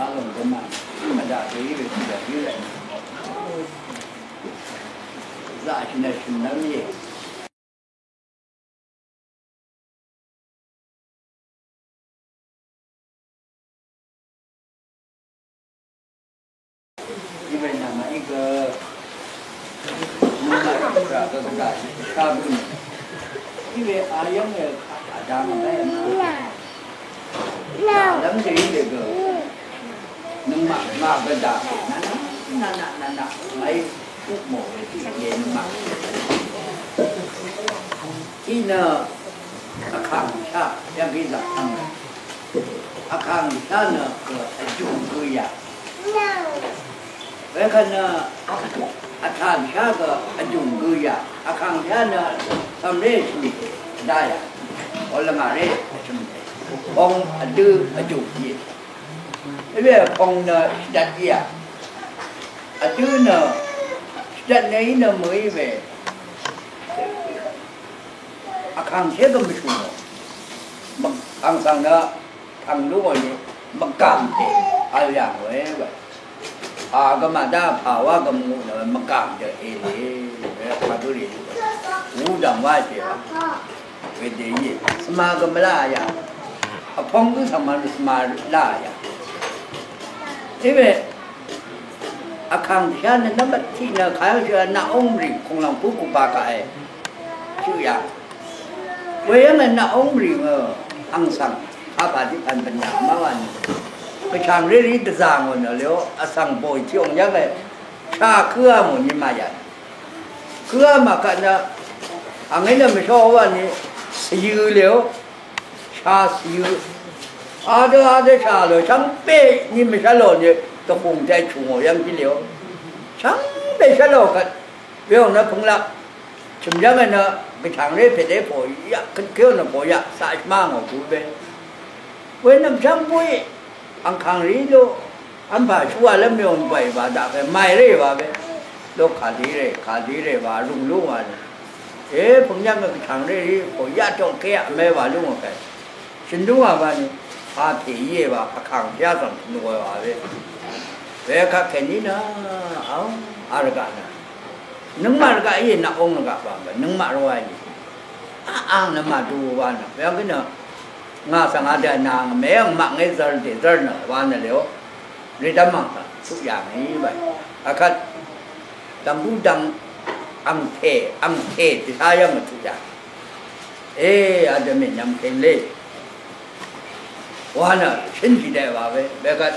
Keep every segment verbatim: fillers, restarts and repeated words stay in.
Alòng gø mv̀ng mvdaq dø í we tø̀gà í rvt nø zaqshì nø shø̀n nv́m íe. Í we nv̀maqí gø nøngmaq tvrà gø gvdaq shá bǿ nø í we ayv́ng we kaq vdang vbé. Lv́m dèí dègø nøngmaq ngà gvdaq nvnaq nvnaq nvnaq ngàí tuq mò we tiq ye nøngmaq. Í nø vkàngshá yv́ng gí zaq tv́ng. Vkàngshá nø gø vjùng gø yà. Wekvt nø vtàngshá gø vjùng gø yà. Vkàngshá nø cv̀mré vshø̀m dá yà. Olvngàré vshø̀m dé. Bong vdø vjùng íe. Íwe vpong nø shvdvt íe. Vdø nø shvdvt nø í nø mø̀í we. Vkàngshé gø mvshù nò. Ang svng nø tv̀ng lú ngò nì mvgàm dè vl yà ngòe we. Pà gø màdá pà wá gø mvngu nø mvgàm dè èlè we kagǿ rì. Wudv̀ng wá dè wa. Wedø íe. Svma gø mvlá yà. Vpong gǿ svng mvnø svma lá yà. Íwe vkàng dvshá nø nvmbat tiq nø kayv́ng shø naq óng mvrì kùnglv̀ng pú kupa kaq e. Shø yà. Weyv́ng e naq óng mvrì ngø ang svng kapà tiq pv̀n pv̀n yà má wà nì. Gvchàng rérì dvzà ngò nø lèó vsvng bòì tiq ong yv́ng e. Shà kǿá mò nyi mà yà. Kǿá mà kaq nø ang é nø mvshó wà nì. Svyø̄ lèó. Shà svyø̄. Adø adø shà lò shvngbe nyi mvshvlò nyi dvhùng tè chù ngò yv́ng jí lèó. Shvngbe shvlò kvt. Weyòng nø pø̀nglaq. Chø̀m yv́ng nø gvchàng ré pèdé pò yaq, kvtkeu nø pò yaq, saq shvmá ngò gú be. Wenø̀m shvngbe. Angkàng rì lú vmpà shúwà lv́m yòng bv̀y bà daq we màì ré wa we. Ló kàdì ré, kàdì ré wa rung lú wa nì. E, pø̀ng yv́ng gø gvchàng ré rì, pò yaq tòng kèaq mé wa lú ngò kè. Shø̀n dú wa wa nì. A pè íe wa, vkàng pyá zv̀ng tø̀n wa wa we. We kaq kèní nø, aw, a rvgaq nø. Nøngmaq rvgaq íe naq óng rvgaq wa we, nøngmaq rvgaq íe. Aq ang nø màdu wa nø. We kaq nø. Ngà svng adø nà ngà mèvng maq ngé zør dèzør nø wa nø lèò. Rèdv́m mv̀ng svng tuq yà ngì í wae. Akvt dv̀ng bú dv̀ng angpè, angpè dvshá yv́ng tuq yà. E, adø mènvm kèlé. Wa nø shǿn shì daq wa we, wekvt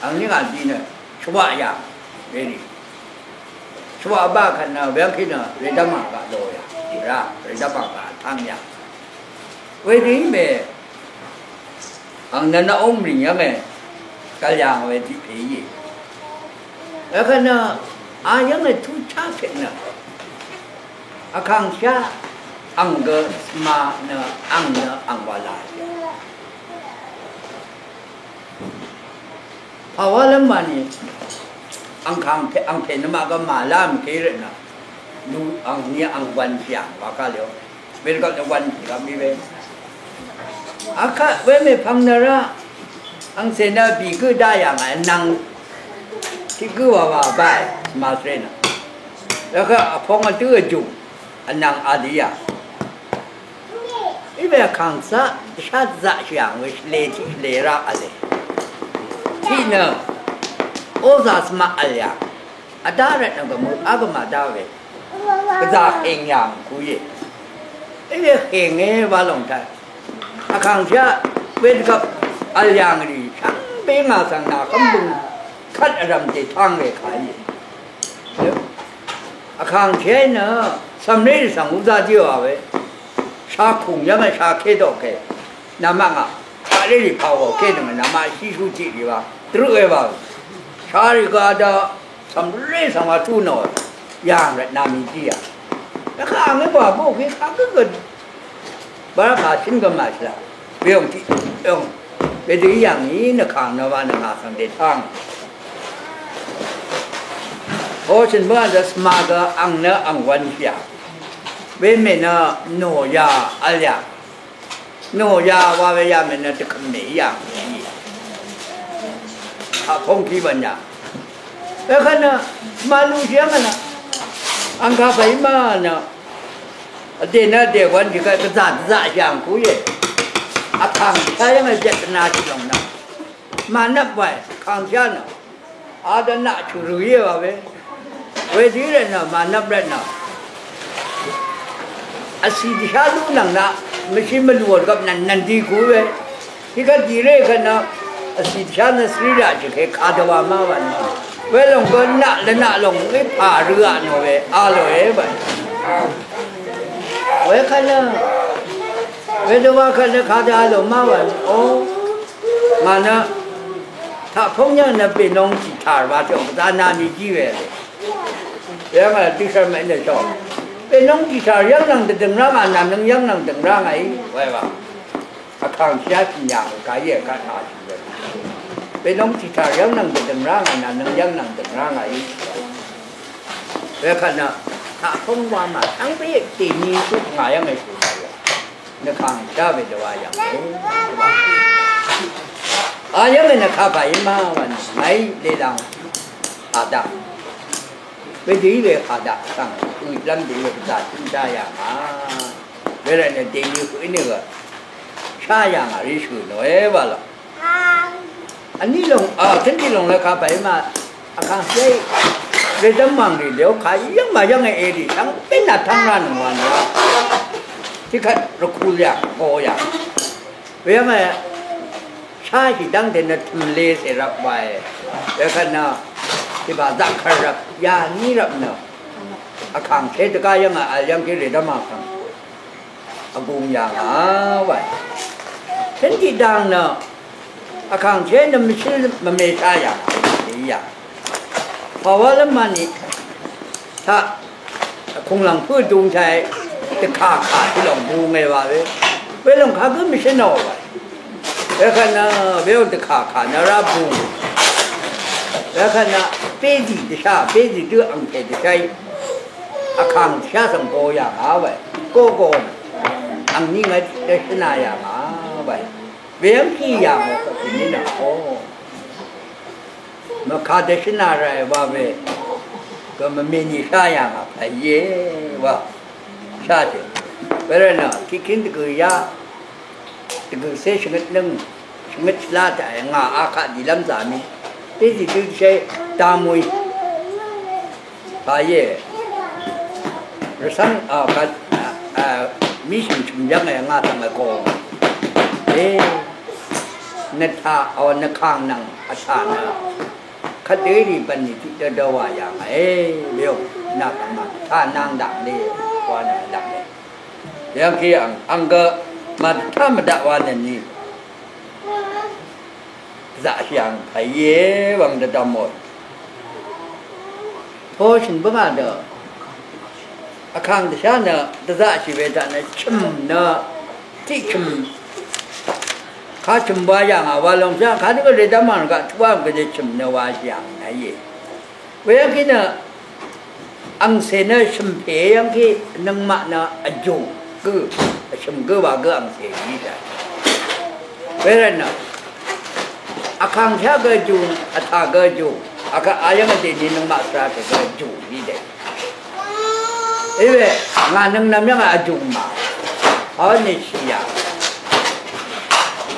angní ngà di nø shvwaq yà. Werì. Shvwaq bá kvt nø wekvt nø rèdv́m mv̀ng gaq lò yà. Rà, rèdv́m mv̀ng gaq tv́ng yà. Wedø í mè ang nø naq óng mvlìng yv́nge gv̀l yà ngò we tiq pè íe. Wekvt nø a yv́nge tuq chá kèt nø vkàngshá ang gø svma nø ang nø ang wa lashì. Pàwálv́m mànì angkàng pè, angpè nø màgvm màlá mvké rvtnø lu ang ni ang gvnshì ang wa kà lèò. Welgvp nø gvnshì gvp í we. Akvt we mèpvng nø rá angcè nø bì gǿ dá yà ngà nvng tiq gǿ wa wa báì màsvrè nø. Akvt vpong vdǿ vjùng vnvng adø yà. Í we vkàngcá dvshá dvzaqshì ang we shvlē tiq shvlē rá v̄le. Tiq nø ó zà svmaq v̀l yà. Vdá rvtnø gvmø á gvmà dá we. Gvzà hèng yà ngò ku íe. Í we hèngé wa lòng taq. Vkàngshá we dvgvp v̀l yà ngì rì shvngbe ngà svng nà kv́m bøng kvt vrv̀m dètv́ng we kà íe. Vkàngshá nø cv̀mré rì svng wuzá dí wa we. Shakùng yv́ng shake dòke. Namaq ngà. Kaqlé rì pàwò ke nøngà namaq shíshú tiq rì wa. Dvrøq we wa. Sharì gø adø cv̀mré svng wa tú nò. Yàng rvt nami dí yà. Vkà ngé bò bóke kagǿ gø. Barabà shín gø màshìlá. Weyòng tiq yòng. Wedø í yàngì nø kàng nø wa nø ngà svng dètv́ng. Hoshø̀n bǿà dø svma gø ang nø ang wv̄nshìà. Wemè nø nòyà v̄l yà. Nòyà wa we yà mè nø dvkø̀m mè í yà. Vpóng kí bv̀n yà. Wekvt nø màlú shì yv́ng nø. Ang kà pàí ma nø. Vdè nø vdè wvn jì kvt gvzà dvzà shàng kú íe. Vkàng shá yv́ng vjvt dvna shì lòng nø. Mànvp wae, kàng shá nø. Adø naq chø̀rø̀ íe wa we. Wedø í rvt nø mànvp rvt nø. Vcì dvshá lú nvng naq mvshí mvlù vgvp nvng nvng di ku we. Tiqkvt dì ré kvt nø vcì dvshá nø srí raq jø̀ke kadø wa má wa nø. Welòng gø naq lvnaq lòng í pà rø aq nò we a lòe wa. Wekvt nø wedø wa kvt nø kadø a lò má wa nø. O. Ngà nø taq póng yv́ng nø Benong Guitar wa tø gvzá nà mì jí we. Yv́ng nø dø shv́r mèn nø shò. Benong Guitar yv́ng nvng dvdø̀ng rá ngà nà nøng yv́ng nvng dø̀ng rá ngà í. Wē wa. Vkàng shá shì nyà ngò kà íe kà taq shì we. Benong Guitar yv́ng nvng dvdø̀ng rá ngà nà nøng yv́ng nvng dø̀ng rá ngà í. Wekvt nø taq póng wa mà táng pé tè ni suk ngà yv́ng è shì we. Nvkàng shá we dvwa yv̀ng. A yv́ng nø kapà í ma wv̀n màí lelàng. Kàdaq. Wedø í we kàdaq svng ø̀lv́m dø we gvzà tǿn shá yà ngà. Wervtnø dèni høq í nø gø shá yà ngà rì shø̀ nòe wa lò. Vní lòng, a, tøn tiq lòng nø kapà í ma, vkàng shé, wedv́m mv̀ng rì lèó kà yv́ng màyv́ng e rì, tv́ng pén nà tv́ng rá nøng wa nø. Tiqkvt rvkul yà, go yà. Weyv́ng e, shá shì dv́ngte nø tø̀mle cè rvp wa e. Wekvt nø, tiqbà zaqkvr rvp, yà ní rvp nø. Vkàng shé dvgá yv́ng e, vl yv́ng kí rì dv́m vkàng. Vgùng yà ngà wae. Tøn tiqdang nø vkàngshé nø mvshǿl mvmesha yà ngà. Èí yà. Pàwálv́m màni taq kùnglàng pǿ dungshai dvkà kà tø lòng bu ngè wa we. Welòng kagǿ mvshǿl nò wae. Wekvt nø weò dvkà kà nø rá bu. Wekvt nø bézì dvshá bézì dǿ angpè dvshai. Vkàng dvshá svng go yà ngà wae. Go go nø. Angní ngà dvshǿna yà ngà wae. Weyv́ng kí yà ngò kvt kèní nø o. Mvkà dvshǿna ràe wa we. Gø mvmeni shá yà ngà pàíe wa. Shá tø. Wervtnø tiqkín dvgø yá. Dvgø̀cé shvngøt nǿng, shvngøt shvlá taq ngà a kaq dìlv́m zà mì. Dé zì dø dvshé damui. Pàíe. Rvcv́ng, a, kaq, a, a, mí shø̀m shø̀m yv́ng e ngà tv̀ng e gong. E, nvtaq, o, nvkàng nvng, vtaq nvng. Kvt dø rì bv̀n nì tiq dø dø wà yà ngà e, wèò, nà kà mà, taq nvng daq lì, wa nvng daq lì. Yv́ng kí ang, ang gø màdvtá mvdaq wa nø ni. Dvzaqshì ang pàíe wvng dvdvm mòt. Toshø̀n bǿngà dø. Vkàng dvshá nø dvzaqshì we taq nø chø̀m nø tiq chø̀m. Kachø̀m wa yà ngà wa lòng shá kadø gø ledv́m ang gaq tuqwám gø dø chø̀m nø wa shì ang nàíe. Weyv́ng kí nø angcè nø shø̀m pè yv́ng kí nøngmaq nø vjùng gø, vshø̀m gø wa gø angcè í dà. Wervtnø vkàngshá gø vjùng, vtà gø vjùng, vkà ayv́ng vdè ni nøngmaq svra pè gø vjùng í dè. Iwe ngà nøngnvm yv́ng vjùng mà. Hó nì shì yà.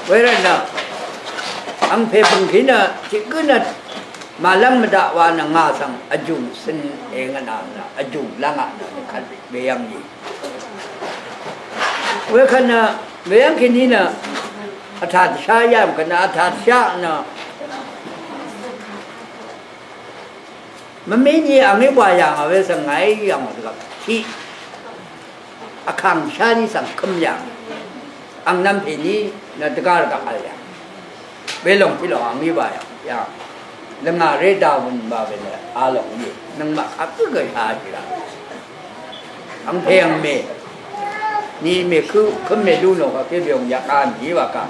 Wervtnø angpè bø̀ng kí nø tiq gǿ nø Màlv́ng mvdaq wa nø ngà svng vjùng cøn èngvtnà nø vjùng lv́ngaq nø nø kvt weyv́ng í. Wekvt nø weyv́ng kèní nø vtà dvshá yv́ng kvt nø vtà dvshá nø mvmí ni angí wa yà ngà we svng ngàí yv̀ng dvgvp tiq. Vkàng shá ní svng køm yà. Ang nvm pè ní nø dvgá rvgaq vl yà. Welòng tiq lòng angí wa yà. Yà. Lvngà ré dawøn wa we nø a lòng íe. Nøngmaq kagǿ gø shá shì rà. Ang pè ang mè. Ni mè kø køm mè lú nò kaq ké byòng yà kà mì wa kà.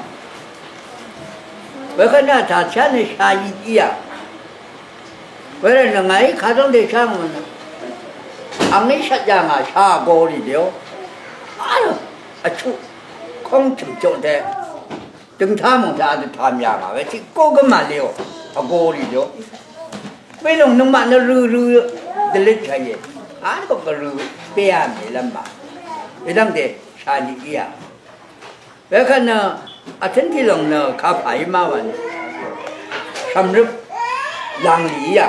Wekvt nø taq shá nø shá í í yà. Wervt nø ngàí kadv́ngte shá ngò nø. Angí shvt yà ngà shá gø rì dèò. Vchuq kóng chø̀m choqte. Døngtá mòngtá dø tàm yà ngà we tiq kó gø màleo. Vgō rì leo. Welòng nøngmaq nø rø̄ rø̄ dvløt shàìe. Vl gø gø rø̄ péá mì lv́m mà. Wedv́ngte shàlì íà. Wekvt nø vtǿn tìlòng nø kapà í má wà nø. Shv̀mrøp lànglì íà.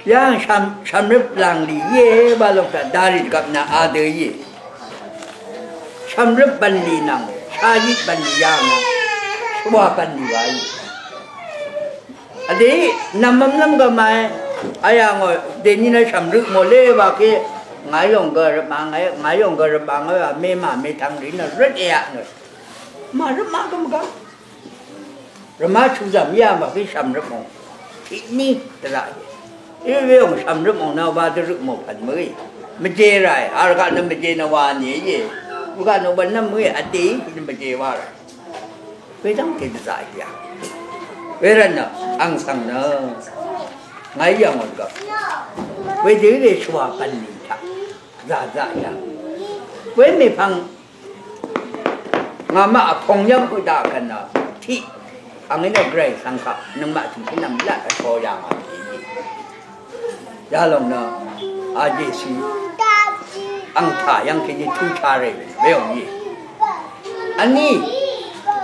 Yàng shv̀m, shv̀mrøp lànglì íe wa lòng taq darì dvgvp nø adø íe. Shv̀mrøp bv̀nlì nvng, shayit bv̀nlì yàng nvng, shvwà bv̀nlì wa íe. Vdè nvmvmlv́m gvmà e, ayà ngò, dèní nø shv̀mrøp ngò lé wa ke, ngàí lòng gø rvmà ngàí, ngàí lòng gø rvmà ngàí wa, mèmà mètvng rì nø røt èaq nø. Màrvmà gø mvgvp. Rvmá chuzv̀m yà mvkí shv̀mrøp mò. Tiqní dvraqì. Iwe ong shv̀mrøp mò nø wa dvrøp mò pv̀n mø̀í. Mvje ràì, a rvgaq nø mvje nø wa nìí. Rvgaq nø wa nvm mø̀í vdèí nø mvje wa ràì. Wedv́ngte dvzaqì yà. Wervt nø ang svng nø ngàí yv̀ng ò dvgvp. Wedø we shvwà pv̀n nì taq. Dvzaqì yà. Wemèpvng Ngàmaq vpong yv́ng høq daq kvt nø tiq. Angí nø Gvray svng kaq nøngmaq tø̀m kènvm laq vtō yà ngà. Yalòng nø a Jesu ang tà yv́ng kèní tuq chá rè we ong í. Vní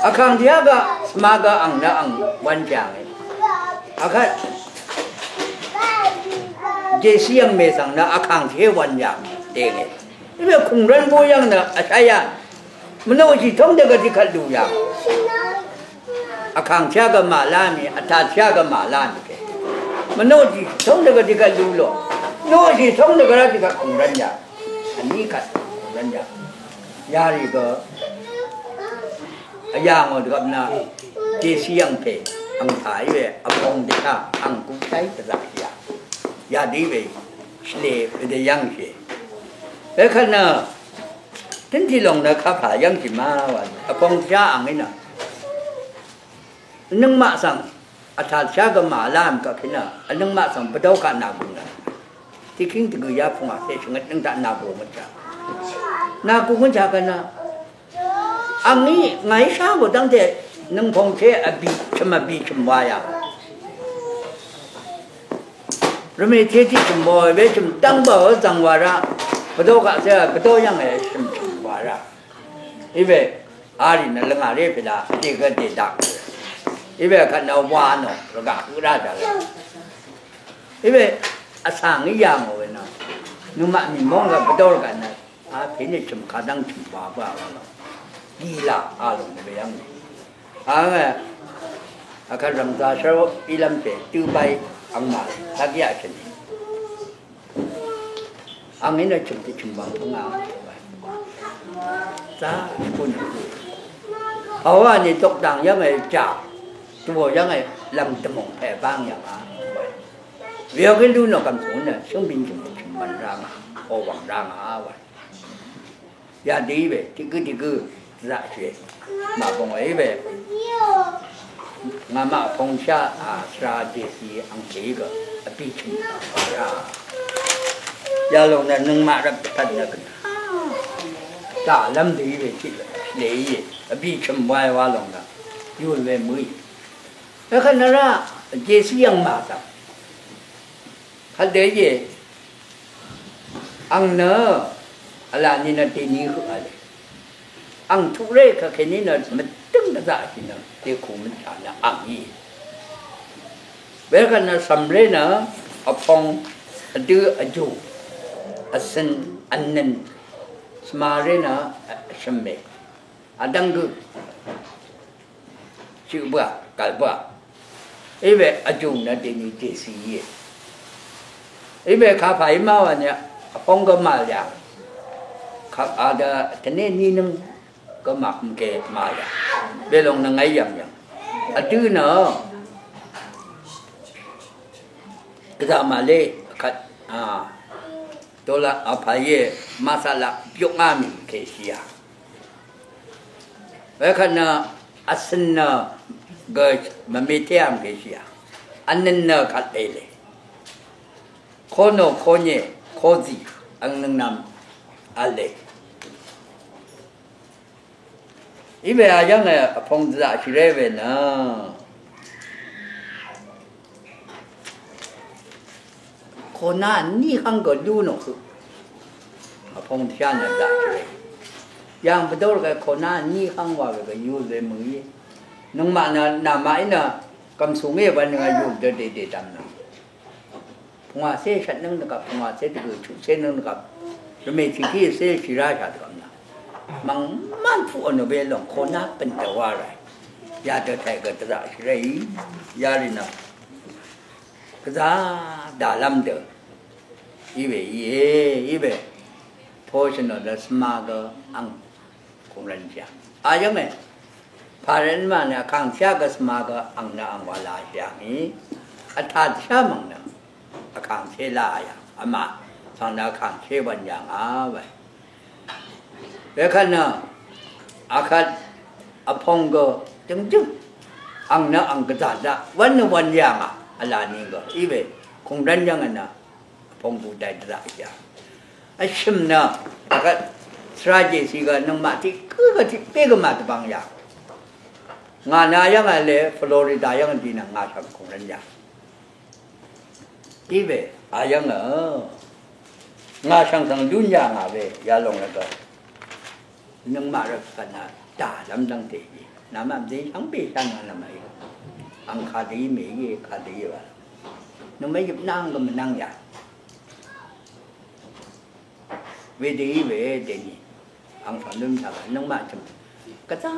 vkàng tiq yà gø svma gø ang nø ang wv̄n jàngì. Akvt Jesu yv̀ng mè svng nø vkàng tiq wv̄n jàngì. Dèngì. Iwe kùngrv́n bú yv́ng nø vshá yà. Mvnoqshì tóng dvgvt dikvt lù yà. Vkàng shá gø màlá mì, vtà shá gø màlá mì ke. Mvnoqshì tóng dvgvt dikvt lù lò. Noqshì tóng dvgvt rá dikvt kùngrv́n yà. Vní kvt kùngrv́n yà. Yarì gø vyà ngò dvgvp nø. Jesu yv̀ng pè. Ang tà í we vpong dvshá. Ang gukshá í dvzaqshì yà. Yadø í we. Shvlē we dvyv́ngshì. Wekvt nø Tø̄n tì lòng nø kapà yv́ng shì ma wa. Vpong shá ang í nø. Nøngmaq svng vtà shá gø màlá vm kaq kì nø. Nøngmaq svng bvdó kaq nàgù nø. Tiqkíng dvgø̀ yapung a te shvngøt nøng taq nàgù mvtsa. Nàgù mvtsa gø nø. Ang í ngàí shá gø dv́ngte nøngpong te vbì chø̀m vbì chø̀m wa yà. Rvmè te tiq chø̀m bø we chø̀m dv́ng bø zv̀ng wa rá. Bvdó kaq se bvdó yv́ng e chø̀m chø̀m wa rá. Iwe arì nø lvngà ré pè daq dègø dèdaq. Iwe kvt nø wa nò rvgaq høq rá daq. Iwe vsvng í yà ngò we nø. Nøngmaq mì móng gø bvdó rvgaq nø. A pè nø chø̀m kadv́ng chø̀m wa bø a wa lò. Gila a lò nø we yv́ng. Ang e, akvt rv̀ngzà shvro í lv́m pè tø̄ bai angmà taq yaq shø̀n. Ang í nø chø̀m tø chø̀m bv̀ng pvngà. Zá shvkún. Pàwá nì dok dàng yv́ng e jà. Dvbò yv́ng e lv̀ng dvmòng pè báng yv̀ng a. Wèò gø lú nò gv̀m sùng nø shǿngbìn chø̀m tø chø̀m mv̀n rá ngà. Ò wv̀ng rá ngà wa. Yadø í we, tiq gø tiq gø, dvzaqshì, màbòng í we. Ngàmaq vpongshá, a, svra Jesu angkè í gø, vbì chø̀m, a, yalòng nø nøngmaq rvp dvpvt nø gø. Daqlv́m dø í we tiq, lè í, vbì chø̀m wa wa lòng nø, yùl we mø̀í. Vkvt nø rá, Jesu yv̀ng màzv̀ng. Kvt dø íe, ang nø, vlà ni nø dèni høq vle. Ang tuq ré kvkèní nø mvdøng dvzaqshì nø, dèkù mvtà nø ang íe. Wekvt nø cv̀mré nø, vpong, vdø, vjù, vcøn, vnøn, cvmaré nø, vshø̀me, vdv́ng gø. Shøq bǿà, gàl bǿà. Iwe vjùng nø dèni dècì íe. Iwe kapà í má wà nø vpóng gø màl yà. Kap a dø tvné nínǿng gø màkvm ke màl yà. Welòng nø ngàí yv̀ng yv̀ng. Vdǿ nø gvzà màlé kvt a. Dola a pà íe màsàlaq byok ngá mì kèshì yà. Wekvt nø vcøn nø gø mvmeté vm kèshì yà. Vnøn nø kvt èlè. Kono konye kozì ang nøngnam vle. Iwe a yv́ng e vpong dvzaqshì ré we nø. Kona ní háng gø lú nò høq. Vpong dvshá nø dvzaqshì ré. Yàng vdór gø kona ní háng wa we gø yul we mø̀í. Nøngmaq nø, nàmaq í nø, gv̀msùng í wvn nø yul dø dèdè dv̀m nø. Pungwàcé shvtnǿng dvgvp, pungwàcé dvgø̀, chuqcé nǿng dvgvp, rvmè tìkí vcé shìráshà dvgvp nà. Mv̀ng mv́n puq vnò we lòng koná pø̀n dvwá ràì. Yadø tàì gø dvzaqshì ràì. Yarì nà. Gvzá dàlv́m dø. Iwe íe, iwe. Toshì nò dø svma gø ang. Kùngrvn shà. A yv́ng e. Pàrvn mà nø vkàngshá gø svma gø ang nø ang wa la shà ngì. Vtà dvshá mv̀ng nø. Vkàngshé la yà. Vmà. Svng nø vkàngshé wvn yà ngà we. Wekvt nø. Akvt. Vpong gø. Jøngjøng. Ang nø ang gvzà daq. Wvn nø wvn yà ngà. Vla ni gø. Iwe. Kùngrvn yv́ng nø. Vpong bù dai dvzaq yà. Vshø̀m nø, akvt, svra jèsì gø nøngmaq tiq gǿ gø tiq pé gø màdvbang yà. Ngà nø yv́ng vle Florida yv́ng dì nø ngà shv̀m kùngrvn yà. Iwe, a yv́ng ø. Ngà shv̀ng svng lún yà ngà we, yalòng rvgø. Nøngmaq rvpvt nø dàlv́m dv́ngte í. Nàmaq mvdé shvngbe shvngø nvmaqí. Ang kadø í mèí kadø í wa. Nøngmaq yøp nvng gø mvnvng yà. Wedø í we dèní. Ang svng lún taq nøngmaq chø̀m. Gvzá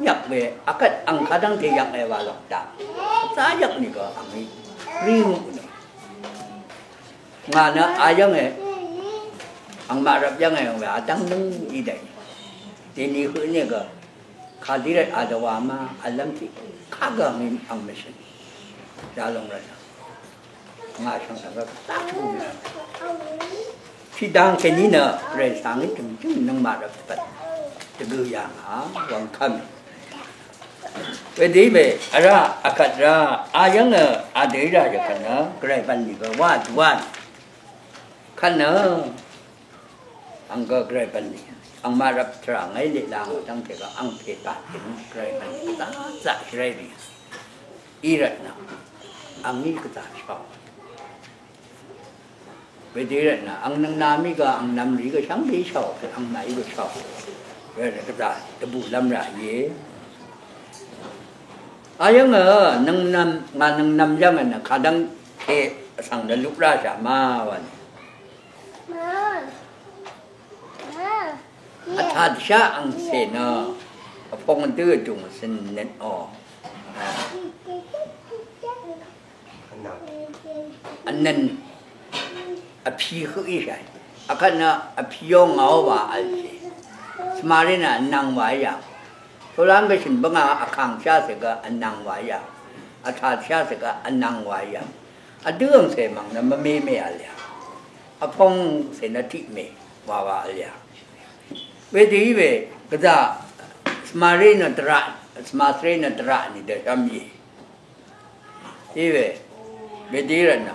yvk we, akvt ang kadv́ngte yvk we wa lok daq. Gvzá yvk nìgø ang í. Rí nguk nø. Ngà nø a yv́ng e, angmaq rvp yv́ng e, yv́ng we a dv́ng nǿng í dèí. Dèní høq nìgø, kàdí rvt a dvwà ma, vlv́m tiq, kagø ang í ang mvshø̀n. Yalòng rvt a. Ngà shv̀ng svng gø, daq shvgù mvshø̀n. Tiqdang kèní nø, rvt svng í tø̀m tø̀m nøngmaq rvp pvt. Dvgø yà ngà, wv̀ng kv́m. Wedø í we, vrá, akvt rá, a yv́ng e, a dø í rá yvkvt nø, gvray bv̀n nìgø, wá, dvwá. Kvt nø, ang gø gvray bv̀n nì. Angmaq rvp tvrà ngàí leq la ngò dv́ngte gø, ang pè pà pè nì, gvray bv̀n nì, zaq, zaq shvray rì. Í rvt nø, ang í gvzà shvbòng. Wedø rvt nø, ang nøngna mí gø, ang nvm rì gø, shvngbe shvò, ang nàí gø shvò. Wedø gvzà, dvbùlv́m rà íe. A yv́ng ø, nøngnvm, ngà nøngnvm yv́ng ø nø, kadv́ng ke, vsvng dvluq rashà ma wa nø. Vtà dvshá angcè nø, vpong dø vdùng cøn nøt o. Vnvn vpì høq í shàì. Akvt nø vpì yó ngàó wa vl shì. Svmaré nø vnvng wa í yà. Tolv́m gvshø̀n bvngà vkàng shá cè gø vnvng wa í yà. Vtà shá cè gø vnvng wa í yà. Vdǿ angcè mv̀ng nø mvme mè vl yà. Vpong cè nø tiq mè wa wa vl yà. Wedø í we gvzà svmaré nø dvraq, svmasvré nø dvraq nì dvshv́m íe. Iwe, wedø í rvt nø.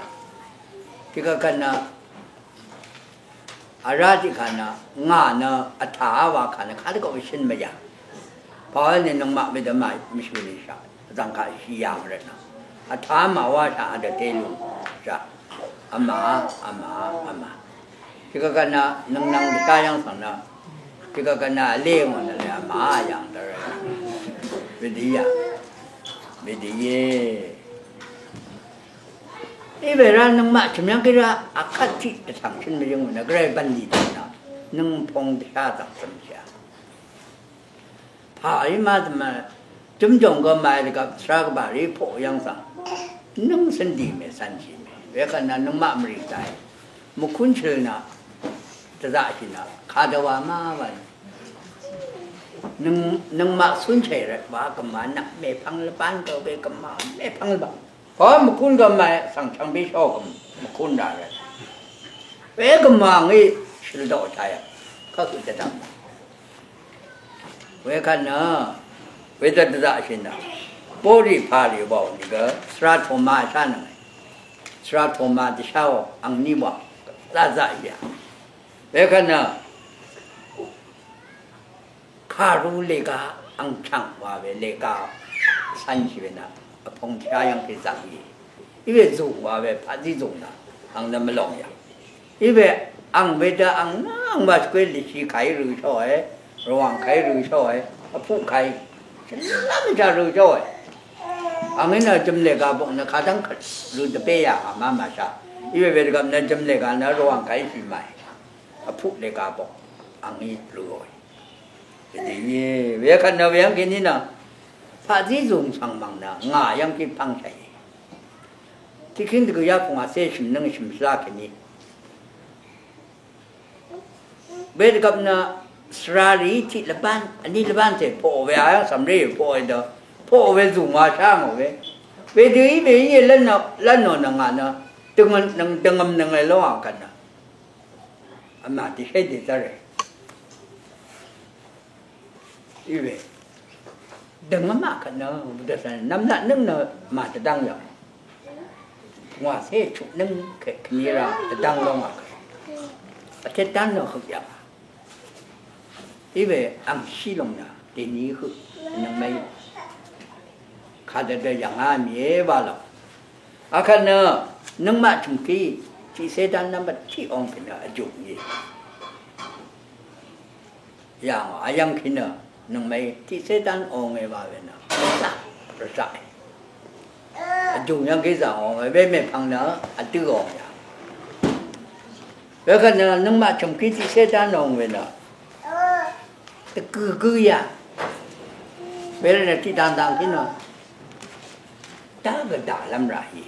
Tiqkvt nø. Vrá tiqkvt nø. Ngà nø vtà wa kà nø kadvgvp shøn mvyv̀ng. Pàwá nø nøngmaq wedø màí mvshø̀ nìshà. Vzv̀ng kaq shì yàng rvt nø. Vtà màwá shà vdø té lúng shà. Vmà, vmà, vmà. Tiqkvt nø nøngnvng dvshá yv́ng svng nø. Tiqkvt nø vlé ngò nø lé vmà yv̀ng dvr. Wedø yà. Wedø íe. Iwe rá nøngmaq chø̀m yv́ng kí rá akvt tiq dvtv̀ng shø̀n mvyǿng nø gvray bv̀n nì dv̀n nø. Nøng pong dvshá zv̀ng svng shà. Pà í ma dvmà, jø̀mjòng gø màì dvgvp svrá gvbà rì poq yv́ng svng. Nøng cv́n dì mè cv́n shì mè. Wekvt nø nøngmaq mvrì dai. Mvkún shøl nø. Dvzaqshì nø. Kadvwa ma wa nø. Nøng, nøngmaq cúnshàì rvt wa gvmà nø. Mèpvng lvbán gø we gvmà. Mèpvng lvbán. Pà mvkún gø màì svng chvng bíshó gø mvkún rà rvt. We gvmà ngí shøl doq tayà. Kaq høq dvdvm. Wekvt nø, wedø dvzaqshì nø, borì pàrì wàò nìgø, svra toma shánøng, svra toma dvsháò, angní wà, dvzaqshì. Wekvt nø, kàru lèga, Angchàng wa we lèga cv́nshì we nø vpung shá yv́ng kì zv̀ng í. Iwe zùng wa we paqzí zùng nø ang nø mvlòng yà. Iwe ang we dø ang nø ang wa shvkwe lìshì kàí rø̄ shòe, rvwàng kàí rø̄ shòe, vpuq kàí shvlv́m shà rø̄ shòe. Ang í nø jø̀m lèga bok nø kadv́ng kvt rø̄ dvbé yà ngà má màshà. Iwe we dvgvp nø jø̀m lèga nø rvwàng kàí shì màì. Vpuq lèga bok ang í rø̄ òe. Dèní we kvt nø we yv́ng kèní nø paqzí zùng svng mv̀ng nø ngà yv́ng kí pv́ng shàì. Tiqkíng dvgø yá pungwàcé shø̀m nǿng shø̀m shvlá kèní. Wedvgvp nø svra rì tiq lvbán, vní lvbán tè poq we ayv́ng cv̀mré poq we dø. Poq we zùng wa shá ngò we. Wedø í we íe lv́n nò, lv́n nò nø ngà nø. Døngøm nøng, døngøm nøng e ló ngà kvt nø. Vmà dìshé dèzv́r e. Í we. Døngøm maq kvt nø, dvsvn, nvmlat nǿng nø màdvdv́ng yv̀ng. Ngwàcé chuq nǿng kèní rá dvdv́ng lóng maq kvt. Vtét dán nø høq yv̀ng. Í we angshí lòng nø, dèní høq, nøngmèí. Kadø dø yv̀ngá mìé wa lòng. Akvt nø, nøngmaq chø̀mkí, tiqcé dán nvmbat tiq ong pè nø vjùng íe. Yà ngò, vyv̀ng kì nø, nøngmèí tiqcé dán ong e wa we nø, rvzaq, rvzaq e. Vjùng yv́ng kì zà ong e, we mèpvng nø, vdø ong yà. Wekvt nø, nøngmaq chø̀mkí tiqcé dán ong we nø, dvgø gø yà. Wervt nø tiqdv̀ngdv̀ng kì nø, dá gvdaq lv́m rà í.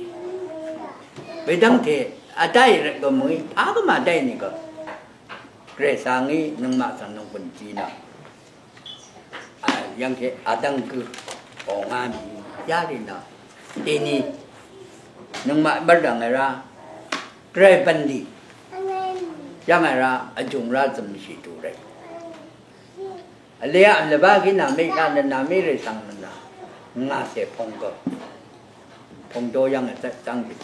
Wedv́ngte, vdáì rvt gø mø̀í, pà gø màdáì nìgø. Gvray svng í nøngmaq svng nònggùn jì nø. A, yv́ng kè vdv́ng gø ò ngá mì yá rì nø. Dèní nøngmaq bv́rdv̀ng è rá. Gvray bv̀nlì. Yv́ng è rá vjùng rá zø̀mshì tù rèt. Vlē aq vlvbá gí nàmé shá nø nàmé rè svng nø nà. Ngà cè pung gø. Pung dó yv́ng è zv́ng gø.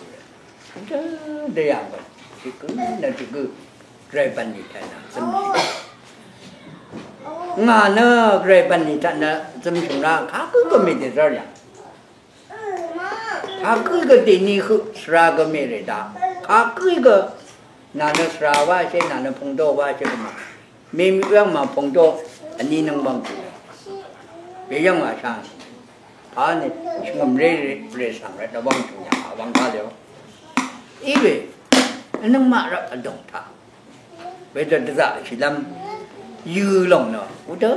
Dø yv̀ng gø. Tiq gø nø tiq gø. Gvray bv̀nlì taq nø zømshì. Ngà nø gvray bv̀nlì taq nø zømshì rá kagǿ gø mèdèzv́r yv̀ng. Kagǿ gø dèní høq svra gø mèrè daq. Kagǿ gø nà nø svra wáshé, nà nø pungdó wáshé gø mà. Mèmì wv́ng mà pungdó vní nøng wv́ng jù. Weyv́ng wà shang. Pà nø shvngø̀m ré ré ré svng rvt nø wv́ng jù nyà wv́ng gá lèò. Í we, nøngmaq rvt vdòng taq. Wedø dvzaqshìlv́m yø lòng nø, udø,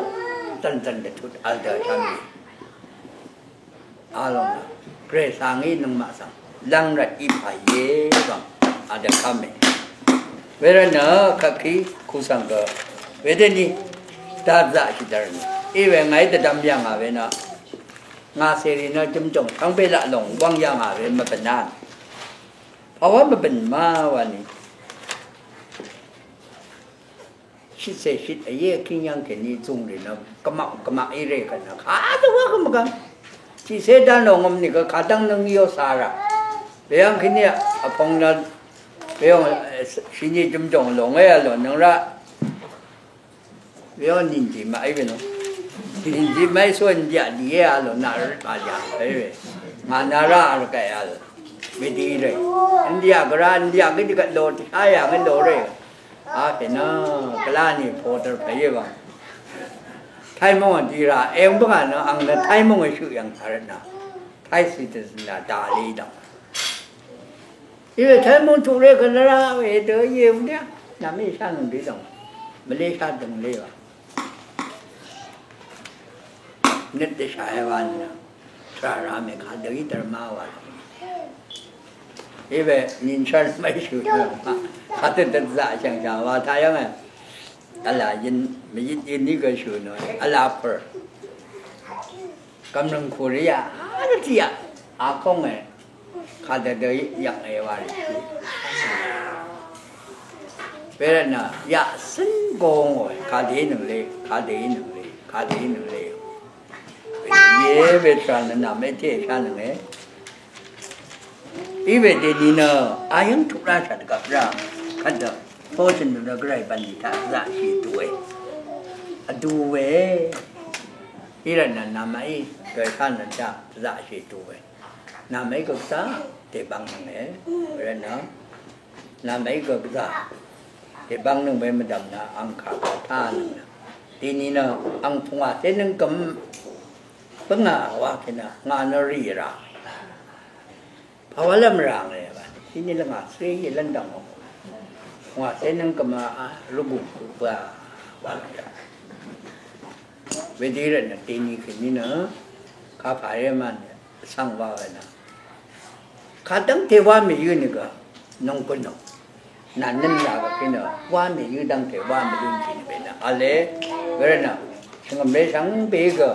zv̀nzv̀n dvtut vl dø shvmì. Alòng nø, Gvray svng í nøngmaq svng, lv́ng rvt í pà íe, vvng, adø kv́me. Wervt nø, kvkí, ku svng gø, wedø ni, dvzaqshì dvr ni, í we ngàí dvdvm yv̀ngà we nø, ngà cèrì nø jø̀mjòng, shvngbe laq lòng, wvng yv̀ngà we mvbø̀n nà. Pàwá mvbø̀n ma wa ni. Shitcè shit vye vkíng yv́ng kèní zùng rì nø gvmaq gvmaq í rè kvt nø kadø wá gø mvgvm. Tiqcé dán lòng vm nìgø kadv́ng nøng yó cà rà. Weyv́ng kèní vpung nø weyv́ng shini jø̀mjòng lòng é vlò nøng rá. Weyv́ng nìnjì maqí we nø. Nìnjì maqí só ndiaq dìé vlò naq rvt pà yà pè we. Ngà nà rá vl kèí vl. Wedø í rè. Ndiaq gvrá ndiaq gø dvgvt lò tshá yà ngí lò rè. Aqpè nø gvlá nì pòdvr pè íe bang. Taimung vdira eng bvngà nø ang nø Taimung vshøq yv̀ng taq rvtnà. Tai citizen nà dali dv̀ng. Iwe Taimung tuq ré kvnvrá we dø íe vngdv́ng. Nvmí shá nøng dø dv̀ng. Mvlé shá døng lé bang. Nøt dvshà e wa nø. Tvrà rá mè kadø í dvr má wa. Iwe nìnshv́r mv́y shø̀ nø. Kadø dvzaq shv̀ngshà wa taq yv́ng e. Vlà yøn, mvyit yøn ní gø shø̀ nø. Vlà pø̀r. Gv̀mrø̀ng Korea. Vl tiq yaq. Akong e. Kadø dø yv̀ng e wa rì. Wervt nø yaq cǿn gong we. Kadø í nøng le. Kadø í nøng le. Kadø í nøng le. Ye we tvrà nø nà mé té shá nøng e. Iwe dèni nø ayv́ng tuq rá shvt gvp rá kvt dø. Poshøn nø Gvray bv̀nlì taq zaqshì tuq e. Vdu we. Í rvt nø namaqí gø shá nø chá dvzaqshì tu we. Namaqí gø gvzá dèbvng nønge. Rvt nø namaqí gø gvzá dèbvng nøng we mvdv̀m nø ang kà gø tá nøng nø. Dini nø ang pungwà té nøng gøm bǿngà wa kì nø ngà nø rì rà. Pàwálv́m ràngre wa. Tiqní lvngà sréí lv́ndv̀ng o. Ngwà té nǿng gvmà a rvgùng bøà wa. Wedø rvt nø tiqní kèní nø kapà ré mvn svng wa we nø. Kadv́ngte wá mèyǿ nìgø nunggun o. Nà nøn yà gvpí nø wá mèyǿ dv́ngte wá mèlún jì nìbè nø v̄le. Wervt nø shvngø̀mré shvngbe gø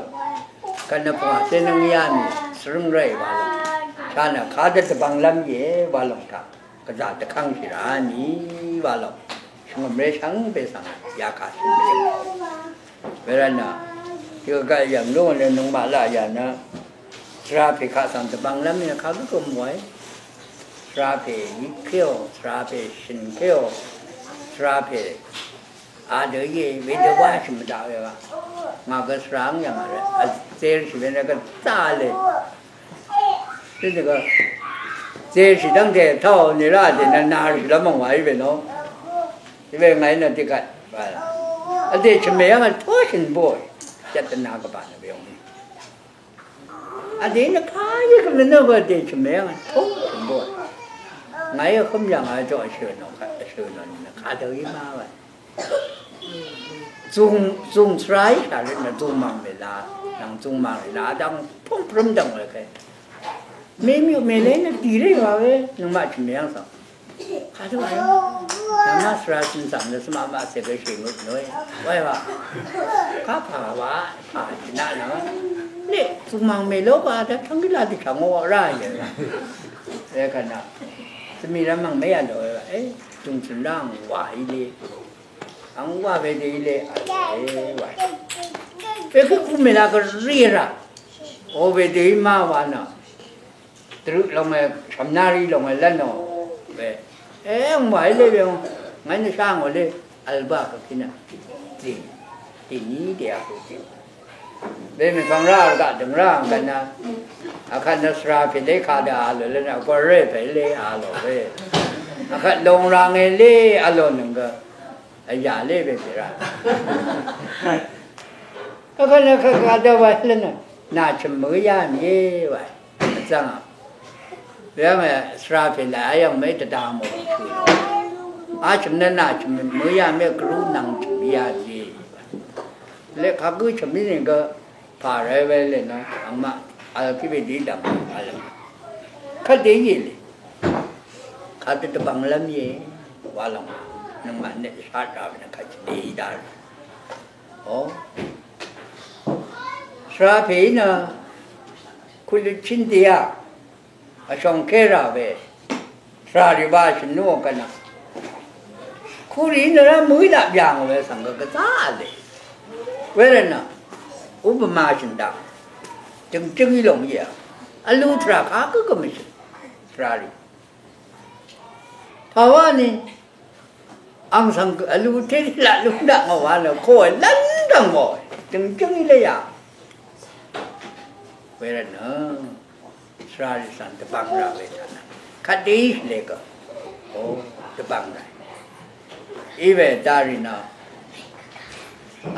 kvt nø pvngwà té nǿng yá mì svrǿng ráì wa lòng. Sha nø kadø dvbvnglv́m íe wa lòng taq gvzà dvkv́ngshì rá nì wa lòng. Shvngø̀mré shvngbe svng yakà shø̀n mì. Wervt nø tiqgvgaq yv̀ng lú nø nøngmaq laq yà nø svrapè kaq svng dvbvnglv́m í nø kagǿ gø mòe. Svrapè yitkéò, svrapè shø̀nkéò, svrapè adø íe wedø wáshì mvdaq we wa. Ngà gø svráng yv̀ng a rvt vzershì we nø gvzá le. Tiqdø gø zershì dv́ngte taq nì rá dè nø narshì lv́m mvng wa í we nò. Í we ngàí nø tiqgvt vdè chø̀mè yv́ng a tóshì nbòe. Jvt dvna gvbà nø we ong. Vdè nø kayø gø mvnø gø vdè chø̀mè yv́ng a tóshì nbòe. Ngàí vhǿm yv̀ng a jòq shø̀ nò, shø̀ nò nì nø kadø í má wa. Zùng, zùng svra í shà røt nø zùng mv̀ng mèla, nvng zùng mv̀ng mèla dv́ng púng prǿm dv̀ng we ke. Mèmyuq mèlé nø dì ré wa we, nøngmaq chø̀m mèyv́ng svng. Kadø wa. Nvma svra shø̀n svng nø svmaq maqcè gø shèngøt nø we. Wa wa. Kapà wa, pà shø̀n naq nø. Nè, zùng mv̀ng mèló wa, dv́ng tv́ng gí la dì kà ngó rá yè. Wekvt nø. Svmì rvmv̀ng mèyv̀n dø we wa. E, zùng shø̀n rá ngò wa í lé. Ang wa wedø í le, a, e, wa. Wekø kumela gø rira. O wedø í ma wa nø. Dvrø longe, shvmnari longe lvno. We. E, ang wa í le we. Ngai nø shang o le. Alba ka kina. Ti. Ti ni de a ko ti. Bemì pvng rá rvgaq dø̀ng rá ngv̀n na. Akvt nø svra pè lé kadø a lò lé nø, vgwar ré pè lé a lò ré. Akvt long rang e lé a lò nøng gø. Vyà lé we pè rá. Akvt nø kadø wa lé nø. Nà chø̀m mø yá mì é wa. Vzv̀ng a. Weyv́ng e svra pè laq a yv̀ng mé dvda mò shø̀. A chø̀m nø nà chø̀m mø yá mé gvrú nvng chø̀m yá mì é. Lé kagǿ chø̀m í nìgø. Pà rv́y we lè nø angmaq vl kí we dí dv̀ng vl. Kvt dé íe lè. Kadø dvbvnglv́m íe. Wa lòng. Nøngmaq nø shat ra we nø kvt dé í dá rv́y. O. Svra pè í nø. Kuløt chín dìá. Vshòng ké rà we, tvrà rì wa shø̀n nú ò gvnà. Kurì nø rá mø̀í laq byà ngò we svng gø gvzá vle. Wervtnø, upama shø̀n daq. Jø̀ngjǿng í lòng íe. Vlu tvrà kagǿ gø mvshø̀n. Tvrà rì. Pàwá ni, ang svng gø vlu té laq lúng daq ngò wa nø, koqe lv́n dv̀ng ngò. Jø̀ngjǿng í lé yà. Wervtnø. Svra rì svng dvbvng rà we taq nø. Kvt dø í shvle gø. O, dvbvng rà. Í we darì nø.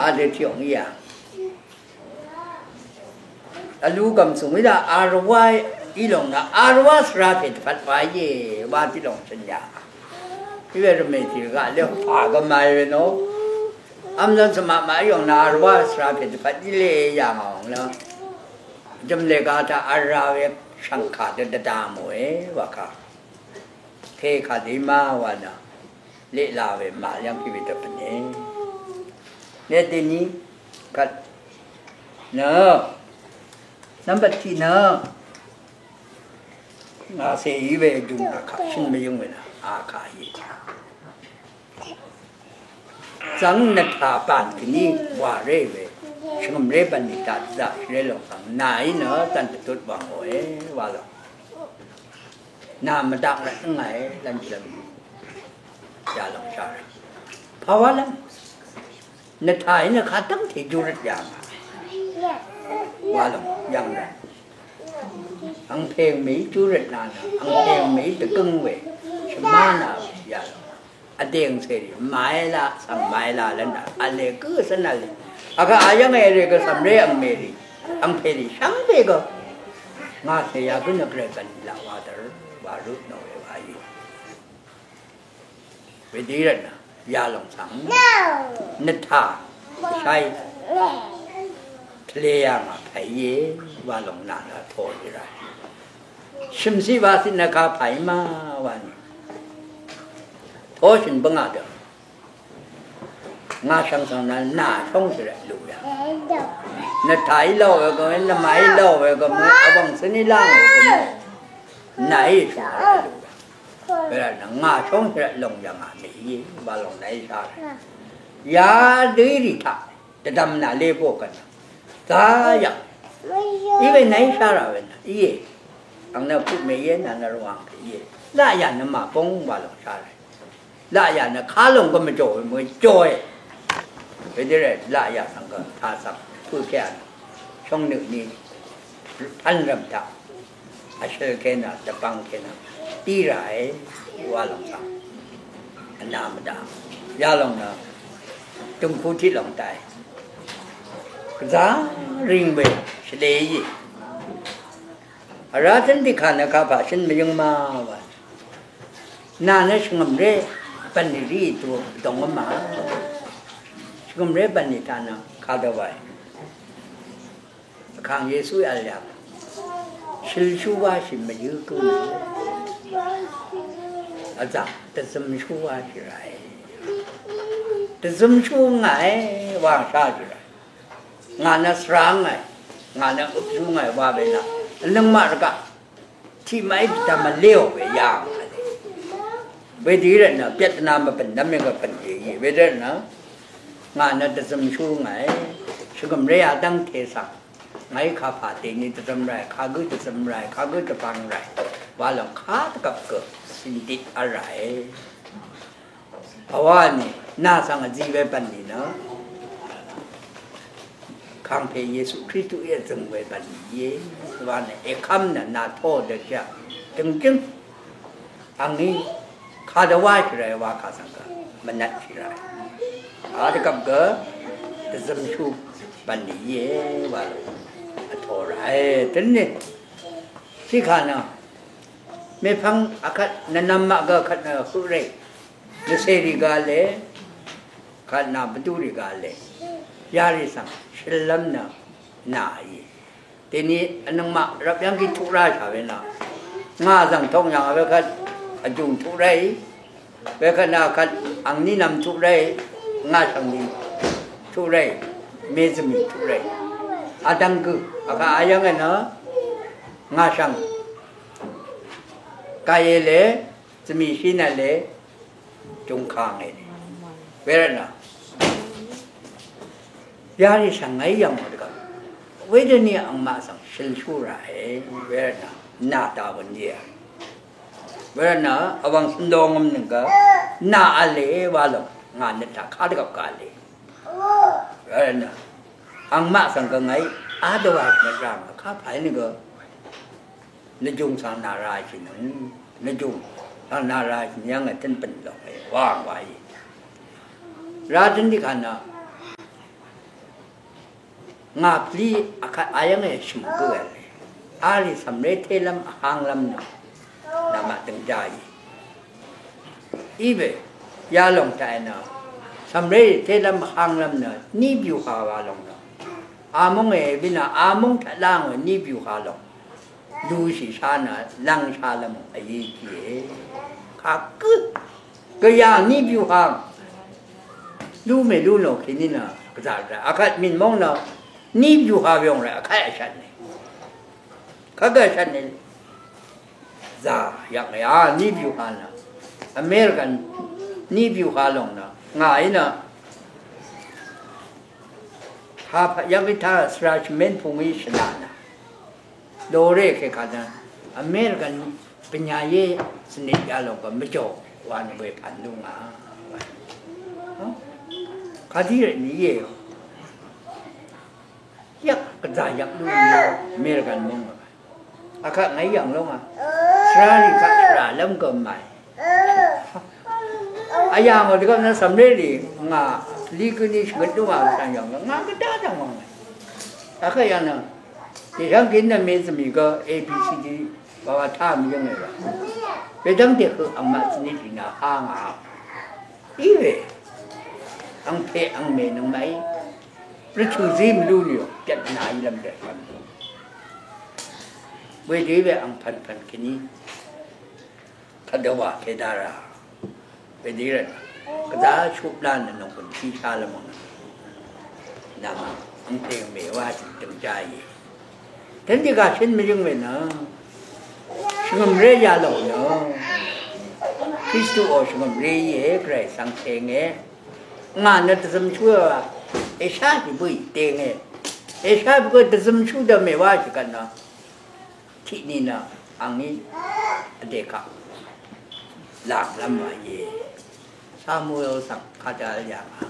Adø tiq ong í yà. Vlu gv̀msùng í daq arwa í lòng nø. Arwa svra pè dvpvt wa íe. Wa tiq lòng shø̀n yà. Í we rvmè tiq gaq lé pà gvmà í we nò. Vmzvn svmaq maq í lòng nø arwa svra pè dvpvt í lé yà ngà ong nø. Jø̀mlè ga taq vra we shv̀ngkà dø dvda mòe wa kà. Tekà dø í má wa nø leq la we màyv́ng pí we dvpvt e. Nè dèní kvt nø nvmbat tiq nø ngà cè í we dùn akà shø̀n mvyǿng we nø akà íe. Zvng nvtà bàn kèní wà ré we shvngø̀mré bv̀n nìtaq dvzaqshìré lòng svng nàí nø dv̀n dvtut wà ngòe wa lòng. Nà mvdaq rvt ngàe lv́n jvlv́m yalòng shà rvt. Pàwálv́m nvtàí nø kadv́ngte júrøt yà ngà. Wa lòng yv̀ng rvt. Angpè mèí júrøt nà nø, angpè mèí dvgǿng we, shvmá nà we yà lòng. Vdèng cèrì, màí la, svng màí la lv́n dà, vlè gǿ cv́n vlè. Vgvp ayv́ng èrè gø cv̀mré angmèrì, angpèrì, shvngbe gø. Ngà cè yagǿ nø gvray gv̀n laq wa dvr, wa rø nò we wa í. Wedø í rvtnø yalòng svng nøt taq shai tvle yà ngà pàí íe wa lòng nà nø toq í rà. Shø̀mciq wàciq nø kapà í ma wa nì. Toqshø̀n bǿngà dø. Ngà shv̀ng svng nø nà shóngshì rvt lù yà. Nø tàí lòò we gø, nø màí lòò we gø, mø vbòng cǿn í láng we gø, mø nàí shóngshì rvt lù yà. Wervt nø ngà shóngshì rvt lòng yà ngà mèí, wa lòng nàí shá rvt. Yadø í rì taq, dvdvm nà lé bókvt nø. Zayaq. Iwe nàí shá rvt we nø, íe. Ang nø put mèíe, nà nø rvwàng pè íe. Laqyà nø màbóng wa lòng shá rvt. Laqyà nø kalòng gø mvjò we mø jòe. Wedø rvt laqyà svng gø taq svng pø̄ kèà nø shóngnø ni tv́n rv̀m taq vshøl kènà dvbvng kènà dí ràe wa lòng svng vnà mvdà. Yalòng nø døngku tiq lòng taq gvzà ring we shvlē í. Vrá tǿn tiqkà nø kapà shøn mvyǿng ma wa. Nà nø shvngø̀mré bv̀nlì rí tu dòngǿ ma. Shvngø̀mré bv̀nlì taq nø kadø wae. Vkàng Yesuí vl yà. Shølshú wáshì mvyǿ gǿ. Vzà dvzømshú wáshì ràe. Dvzømshú ngàe wa shá shì ràe. Ngà nø svrà ngàe, ngà nø øpzú ngàe wa we nø vnøngmaq rvgaq tiqmaqí dvdvm vléò we yà ngà le. Wedø í rvtnø pyatna mvbø̀n dv́m yv̀ng gø bø̀n yèí. Wedø rvtnø ngà nø dvzømshú ngàe, shvgø̀mré yadv́ngte svng ngàí kapà dèni dvzøm ràe, kagǿ dvzøm ràe, kagǿ dvbvng ràe wa lòng kadvgvp gø cìndit vl ràe. Vwá nì nà svng vzi we bv̀nlì nø Kàngpè Yesu Kristuí vzø̀ng we bv̀nlì íe. Vwá nì èkv́m nø nà tó dvshà døngjǿng. Angí kadø wáshì ràe wa kà svng gø mvnvtshì ràe. Kadvgvp gø dvzømshú bv̀nlì íe wa lò vtō ràe. Dønni tiqkà nø mèpvng akvt nvnvm maq gø akvt nø høq rèí. Nvcèrì gale, kà nà bvdúrì gale. Yarì svng shøllv́m nø nàì. Dèni vnøngmaq rvp yv́ng gí tuq ráshà we nø. Ngà zv̀ng tong yv̀ng wekvt vjùng tuq ráì. Wekvt nø kvt angní nvm tuq ráì. Ngà shvngni tuq ráì. Mezø̀mì tuq ráì. Vdvng gø. Vkà ayv́ng nø ngà shvng gàìe le. Zvmì shí nø le jungkang e. Wervtnø yarì shvngái yv̀ng mvdvgvp. Wedøni angmaq svng shølshú ràe. Wervtnø nà dà wvn íe. Wervtnø vwv̀ng svndongøm nøng gø nà v̄le wa lòng ngà nø taq kadvgvp gale. Wervtnø angmaq svng gø ngàí advwà shvngøt rà ngà kapà í nø gø. Nvjùng svng nà ràì shìnøng. Nvjùng svng nà ràì shìnøng yv́ng ètøn bø̀n lòng e. Wàng wàí. Rá tøn tiqkà nø. Ngà pvlí akvt ayv́ng èshø̀m gǿ vl e. Arì cv̀mré télv́m vhánglv́m nø. Namaq døng jáì. Iwe. Yalòng taq e nø. Cv̀mré télv́m vhánglv́m nø. Ní byùhà wa lòng nø. Amúng e bínø amúng taq lá ngò ní byùhà lòng. Lushì sha nø lv́ng shalv́m vyi kìe. Kagǿ gvyà ní byuha lú mèlú nò kèní nø gvzà rvt akvt mìn móng nø ní byuha vyòng rvt akvt vshvt nì. Kagǿ vshvt nì zà yv̀ng ya ní byuha nø American ní byuha lòng nø ngàí nø ha pvt yv́ng í tá svra shvmén pungí shvnà nø. Loré kèkà nø American pvnyayé svnit yalòng gø mvjò wa nø we pv̀n lú ngà. Kadí rvt nì íe. Yvk gvzà yvk lú nì American mung. Akaq ngàí yv̀ng lóng a. Svrarì kaq svrà lv́m gø màì. Vyà ngò dvgvp nø cv̀mré rì ngà lí gǿ ní shvngøt lú ngà vsvng yv̀ng ngà gvdá dv̀ng wv̀ng. Akaq yv̀ng nø dèshv́ng gín nø mezvmì gø A B C D wawa tá mvyǿng èra. Wedv́ng dèhøq angmaq zní rì nø há ngà. Í we angpè angmè nøngmaqí rvtø̀ zí mvlú nìò, pyvtnà í lv́m dv̀m. Wedø í we angpv̀npv̀n kèní kadø wà kèdara. Wedø í rvt gvzá shuqlá nø nònggùn tiqshá lv́m ang. Nvm angpè angmè wá tiq dø̀m jáìe. Tø̀n tiq gà shø̀n mvyǿng we nø shvngø̀mré yalòng nø Kristuò shvngø̀mré íe, Gvray svng tenge. Ngà nø dvzømshú èshá shì bǿì tenge. Èshá bǿì dvzømshú dø mèwá shì kvt nø tiqni nø angí vdè kaq lànglv́m wàìe. Samuel svng kadvl yà ngà.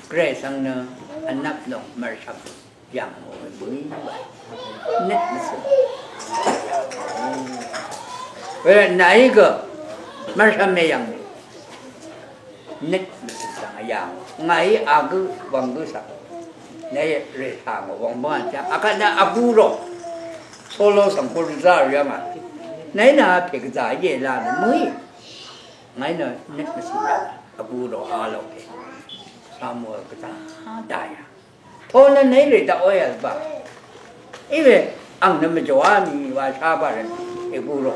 Gvray svng nø vnvp lòng mv̀rshv̀m yv̀ngò we bǿì wa. Nøt mvsø̀n. Wervt nàí gø mv̀rshv̀m mèyv̀ng. Nøt mvsø̀n svng vyv̀ngò. Ngàí agǿ wv̀ng gǿ svng nàí rètà ngò wv̀ng bǿngà tiq akvt nø vgurò. Solo svng kùrvzá rì yv̀ngà. Nàí nø pè gvzà íe la nø mø̀í. Ngàí nø nøt mvsø̀n yv̀ng vgurò a lòke. Samuel gvzà dayà. Tō nø nèí rè daqwé vl ba. Í we ang nø mvjòá mì wa shá ba rvt ègurò.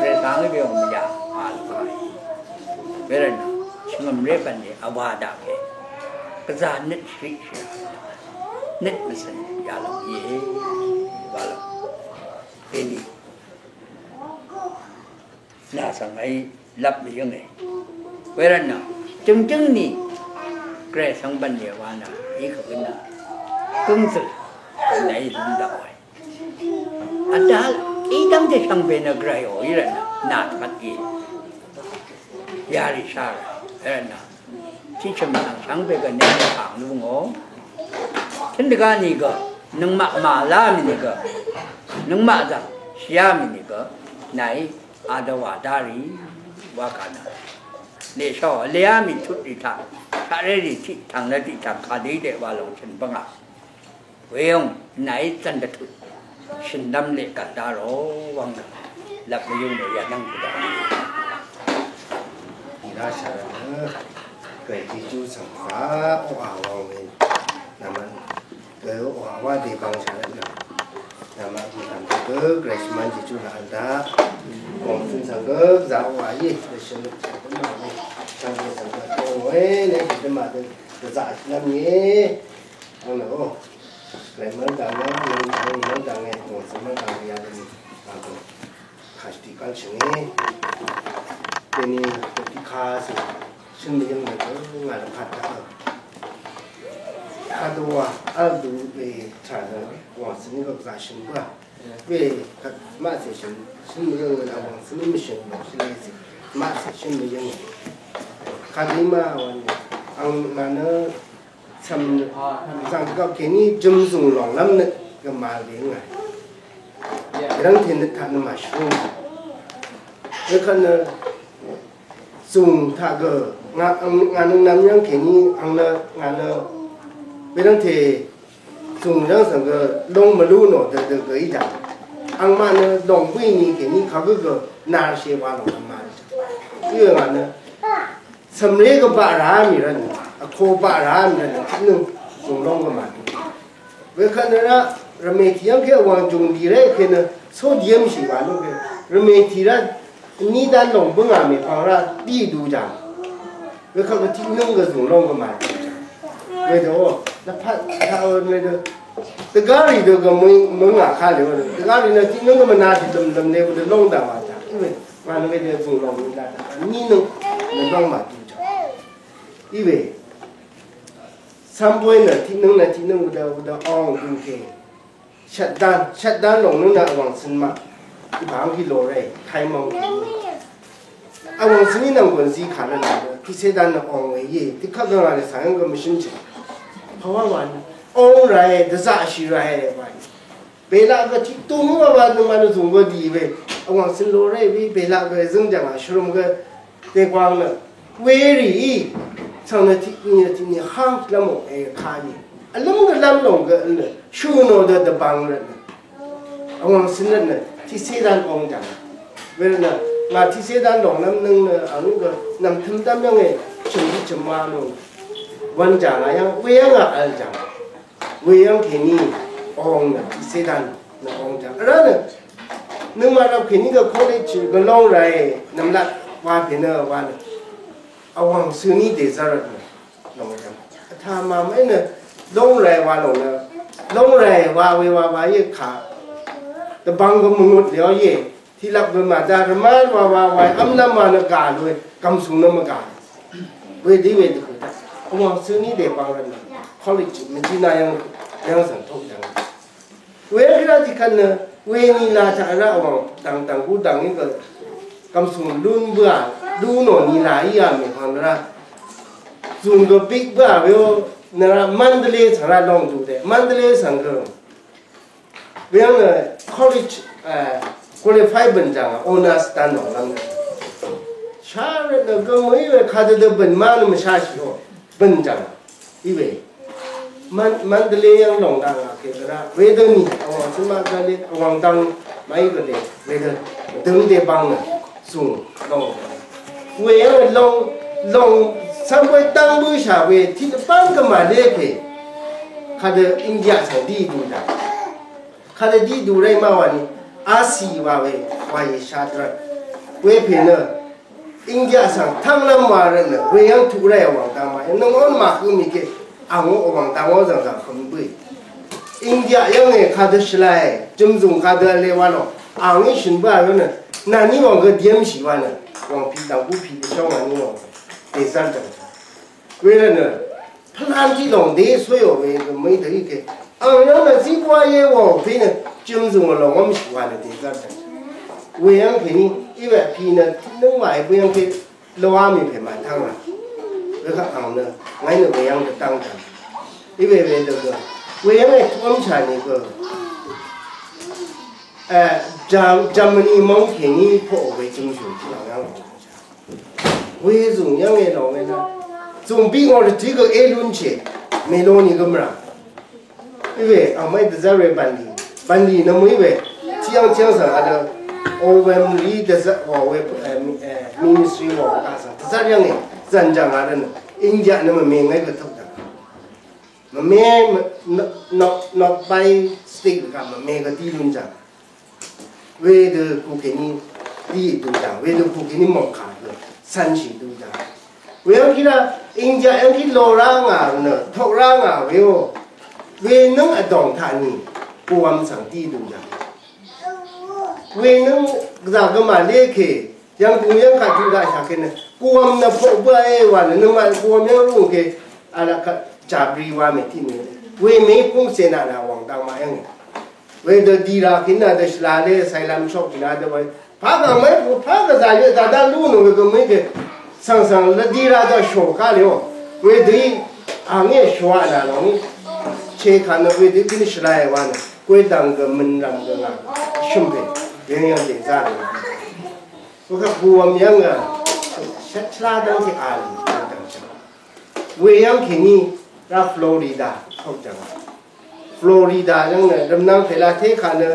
Rè tang í we ong mvjá vl ba. Wervt nø shvngø̀mré bv̀n dè vwa daqe. Gvzà nøt shvriq shvriq. Nøt mvsø̀n yalòng íe. Walòng. Dèní. Nà svng ngàí lvp mvyǿnge. Wervt nø jø̀ngjǿng ni Gvray svng bv̀n ye wa nø í kagǿ nø gǿngzø̀l nàí lún daqòe. Vdal í dv́ngte shvngbe nø Gvrayò í rvt nø nà tvt í yarì shá rvt nø tiqchø̀m nvng shvngbe gø nvng kàng lú ngò. Tø̀n dvgá nìgø nøngmaq màlá mì nìgø nøngmaq zvng shìá mì nìgø nàí adø wà dá rì wa kà nø. Lèshaò lèá mì tut rì taq taqré rì tiqtv̀ng nø tiqtv̀ng kàdø í deq wa lòng chø̀n bvngà. Weyòng nàí zv̀n dvtut shø̀nlv́m leq gv̀n dá rò wvng nø lvp mvyǿng nø yv̀nv́ng gvdv̀ng. Ìrá shàrvt nø gv̀y Jejú svng zà oqà wvng we nàmvn gø oqà wá dèbvng shàrvt nø nàmvn gv̀n gø gv̀y shvmvn Jejú laq vl daq. Wvng cøn svng gø zà oqà yé gv̀y shvmvn Jejú laq vl daq. Shvngbe svng gø tong we ne shvdvmà dø gvzà shvlv́m yé. Ang nø o. Gvray mv́rdv̀nge, nvng tang mv́rdv̀nge, ngòsø mv́rdv̀nge yadøni. Ang kàshì tiq gv́l shø̀nge. Dèni tiq kà sì shø̀n mvyǿng nø ngà lvpat taq. Kadø wa vl dø we taq nø ngòsø ni gvzà shø̀n bǿà. We kvt maqcè shø̀n shø̀n mvyǿng nø ngòsø ni mvshø̀n bǿà shø̀n we sì maqcè shø̀n mvyǿng. Kadø ma wa nø ang ngà nø Cv̀m zàngkvp kèní jø̀mzùng lònglv́m nø gvmà lìngà. Yvrv́ngte nø taq nø màshú. Wekvt nø zùng taq gø ngà ngà nø nvm yv́ng kèní ang nø ngà nø wekv́ngte zùng yv́ng svng gø long mvlú nò dø dø gø í daq. Angmaq nø long bǿì ni kèní kagǿ gø nà shè wa lòng gvmà lì. Í we ngà nø Cv̀mré gvbaq rá mì rvt nø, vko baq rá mì rvt nø, tiqnøng zùng lóng gvmà. Wekvt nø rá, rvmè tì yv́ng kè vwàng jùng dì ré kè nø, sodium shì wà lú kè, rvmè tì rá, vní dán lòng bǿngà mèpvng rá, dí du jàng. Wekvt gø tiqnøng gø zùng lóng gvmà. Wedø, lvpat, taq wedø, dvgá rì dø gø mø̀í, mø̀í ngà kà lè wedø, dvgá rì nø tiqnøng gø mvnà dì dø̀m dø̀m lè wedø lóng dà wà taq. Ngà nø wedø zùng lòng nø daq ní nøng nø dong màtu jàng. Í we cv́m bóy nø tiqnøng nø tiqnøng wudø wudø ong dø ke. Shvtdan, shvtdan lòng nøng nø vwàng cøn maq. Í bàng kì lò rey, kàí mòng kì. Vwàng cøn í nvng gùn zí kà nø nø tiqcé dan nø ong we íe. Tiqkvp nø ngà nø sàngøng gø mvshǿn chì. Hawa wa nø ong rae, dvzaqshì rae wa nø. Belaq gø tiqtung wa wa nø ma nø zùng gø dì we. Awang sìn lo rae we belaq gø zøng jang a shvrum gø dekwang nø. Werì í. Chang nø tiq ni tiq ni hang lam ong e ka ni. Alum gø lam long gø nø. Shu no dø dvbang rvt nø. Awang sìn nø tiqsé dan ong jang. Wervt nø ngà tiqsé dan long lam nøng nø ang gø nvm tøm dam yvng e. Chøm chøm ma long. Wan jang a yvng we yvng a al jang. Weyv́ng kèní ong nø tiqsé dv́n nø ong jvng. Vrá nø nøngmaq rvp kèní gø college gø long ràe nv̀mlat wa pè nø wa nø vwàng sø ní dèzv́r nø long jvng. Vtà màmá nø long ràe wa lòng nø long ràe wa we wa wa íe kà dvbvng gø mvngut lèó íe. Tiqlap gø màdá rvmán wa wa wa vmlv́m wa nø gà lòe gv̀msùng nø mvgà. Wedø wedø hø taq. Vwàng sø ní dèbvng rvt nø. College mvjina yv́ng yv́ng svng tok yv́ng. Wekra tiqkvt nø weni la taq rá vwàng dv̀ng dv̀ng gú dv̀ng í gø gv̀msùng lún bǿà lú nò ni la í yà mèhvng rá. Zùng gø bik bǿà we ó nø rá Mandalay svng rá long dù dè. Mandalay svng gø Weyv́ng nø college qualify bø̀n jàng honors dvn nò lv́m nø. Sharøt nø gø mø̀í we kadø dø bø̀n má nø mvshashì o bø̀n jàng. Iwe Mandalay yv́ng lòng dang a kègø rá wedø nì vwàng cǿn má gvlé vwàng dang màí gvlé wedø døngde bang nø. Zùng lòng weyv́ng lòng lòng cv́m bǿ dv́ng bǿshà we tiq dvbáng gvmà lé pè kadø India svng dí dù dà kadø dí dù ré má wà ni Asi wà we wà yè shadrvt we pè nø India svng tv́nglv́m wà rvt nø weyv́ng tuq ré wàng dv́ng má yv́ng nøngó nvmà hø mì kè àngó wàng dv́ng ó zv̀ngzv̀ng hø mì bǿì. India yv́ng è kadø shvlae jø̀mzùng kadø vle wa lò àngí shø̀n bǿà we nø nàní wàng gø dìv́mshì wa nø wàng pì dv̀ng bú pì dvshóng wà ní wàng dèzv́r dv̀ng we rvt nø pvlan tiq lòng dé sóyò we gø mø̀í dø í ke ang yv́ng nø zí bwá yé wà pì nø jø̀mzùng lòng wv́mshì wa nø dèzv́r dv̀ng we yv́ng pè ní í we pì nø tiq nǿng wà í bǿ yv́ng ke Lowa mì pè màtáng rà. Wekvt ang nø ngàí nø weyv́ng dvdv́ng dv̀ng. Iwe we dvgø weyv́ng ètuqv́m shà nìgø Germany mv́ng kèní poqò we jø̀mzùng tiq ang yv́ng. Wezùng yv́ng èlòng we nø zùng bingò rvtí gø é lúnshì mèlonì gø mvrà. Iwe angmaqí dvzv́r we bv̀nlì bv̀nlì nø mø̀í we tiqyv́ng tiqyv́ng svng vdø owemlí dvzv́r wà we ministry wà we kà svng dvzv́r yv́nge zv̀njv̀ng vdø nø India nø mvme ngàí gvtøp dv̀ng mvme not by state gvkà mvme gvdí lún jv̀ng. Wedø kukèní dí dø jàng wedø kukèní mòngkà dø cv̄nshì dø jàng. Weyv́ng kí rá India yv́ng kí lo rá ngà nø tok rá ngà weó. Wenǿng vdòng taq nì kuwvm svng dí dø jàng. Wenǿng gvzà gø màlé kè yv́ng dø yv́ng kaq dø daqshà kè nø kuwvm nø poq bǿà é wà nø nøngmaq kuwvm yv́ng rú kè alaq kaq jàbri wa mè tiq mè. Wemè púng cè naq nà wàng dang maq yv́ng. Wedø dira kina dø shvlale sailam shok kina dø we. Pagvmai pu pagvza ye dada lu no we gø mø ge. Sang sang la dira dø sho ka le o. Wedø ange shwa na lo ni. Che ka no wedø kini shvlae wa no. Kwe dang gø møn ram gø nga. Shum be. Yeng yang de za le. Ko ka bu wam yang ga. Shat shla dang ki a le. Weyv́ng kèní rá Florida tokjv̀ng. Florida yv́ng nø rvmnvng pèla tékà nø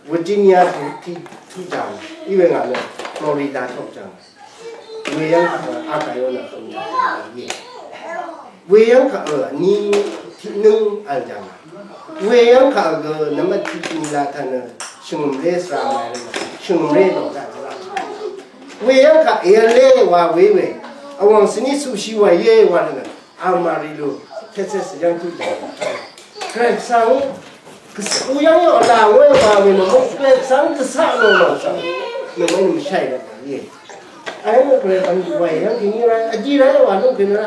Virginia tuq tiq tuq jv̀ng. Iwe ngà nø Florida tokjv̀ng. Weyv́ng kaq akà yo nø vmjv̀ng íe. Weyv́ng kaq ø vní tiq nǿng vl jv̀ng. Weyv́ng kaq gø nvmvt tiq ni la taq nø shvngø̀mré svra màì rvmø shvngø̀mré lòng daq jvra. Weyv́ng kaq èv̄le wa we we. Vwàng svní sushi wa ye wa nø Amarillo Texas yv́ng tuq jv̀ng. Krek svng gvsaq u yv́ng yv́ng vla we wa we nø mø krek svng gvsaq lo lòng svng nø mø nø mvshaì rvt ye. Ai nø krek svng wa yv́ng kèní ra vdi ra wa lúng kèní ra.